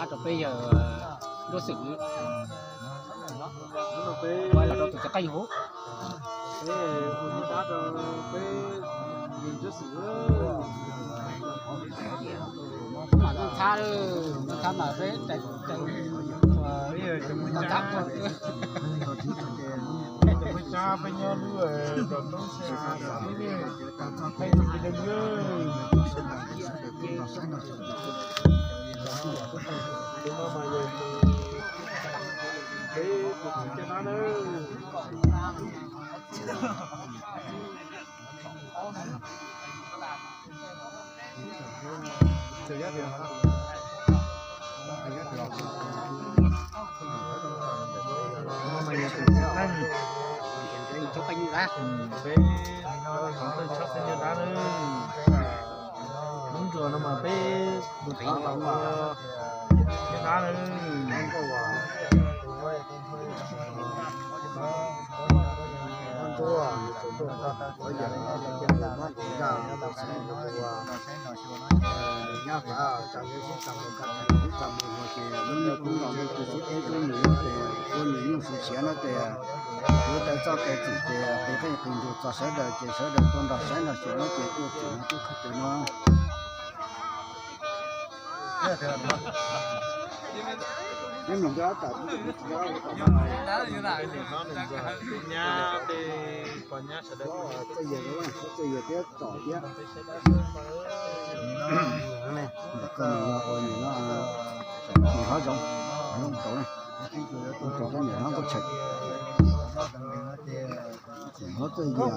Rau peb yawg Nruab Xwm, los rau tus cov qeej huv. Mas ntxhab, ntxhab mas peb, ntxhab, peb nyob lub roob Peb, peb, hnub nruas no mas peb mus thov los thiab dab na. Nyab qhav, tsa nws xub tsa mus ka thaim xub tsa mus no ces lub nyuag kub los mus tus xub teb xub nws no ces ua nws nyuj su siav no ces yuav tau txoj kev txim ces qis qeej qis ntsug txog sawv daws ces sawv daws tuaj nrog saib nrog xyuas no ces tuaj txim no tuaj khaws cawv no. Nyab tej pog nyab sawv daws, txawj yawg thiab tom thiab. Ntawm koj nws yog ua nws no, nws hlob zoov, hlob rau ne, hlob rau thiab niam hlob nkauj tshais. Hlob txawj yawg,